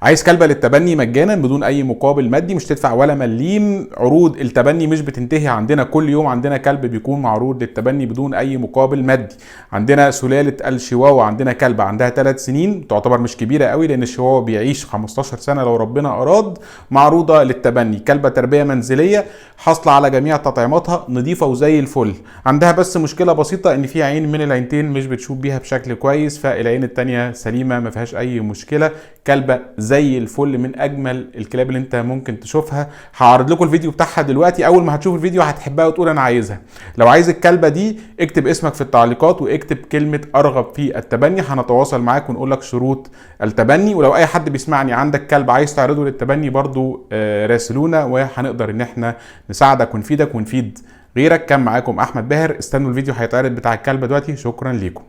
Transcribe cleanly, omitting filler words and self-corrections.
عايز كلبه للتبني مجانا بدون اي مقابل مادي، مش تدفع ولا مليم. عروض التبني مش بتنتهي عندنا، كل يوم عندنا كلب بيكون معروض للتبني بدون اي مقابل مادي. عندنا سلالة الشيواوا، عندنا كلبه عندها 3 سنين، تعتبر مش كبيرة قوي لان الشيواوا بيعيش 15 سنة لو ربنا اراد، معروضة للتبني. كلبه تربيه منزلية، حاصله على جميع تطعيماتها، نظيفة وزي الفل. عندها بس مشكلة بسيطة ان في عين من العينتين مش بتشوف بيها بشكل كويس، فالعين التانية سليمة ما فيهاش اي مشكلة. كلبه زي الفل، من اجمل الكلاب اللي انت ممكن تشوفها. هعرض لكم الفيديو بتاعها دلوقتي، اول ما هتشوف الفيديو هتحبها وتقول انا عايزها. لو عايز الكلبة دي اكتب اسمك في التعليقات واكتب كلمة ارغب في التبني، هنتواصل معاك ونقول لك شروط التبني. ولو اي حد بيسمعني عندك كلب عايز تعرضه للتبني برضو راسلونا وهنقدر ان احنا نساعدك ونفيدك ونفيد غيرك. كان معاكم احمد باهر، استنوا الفيديو هيتعرض بتاع الكلبة دلوقتي. شكرا ليكم.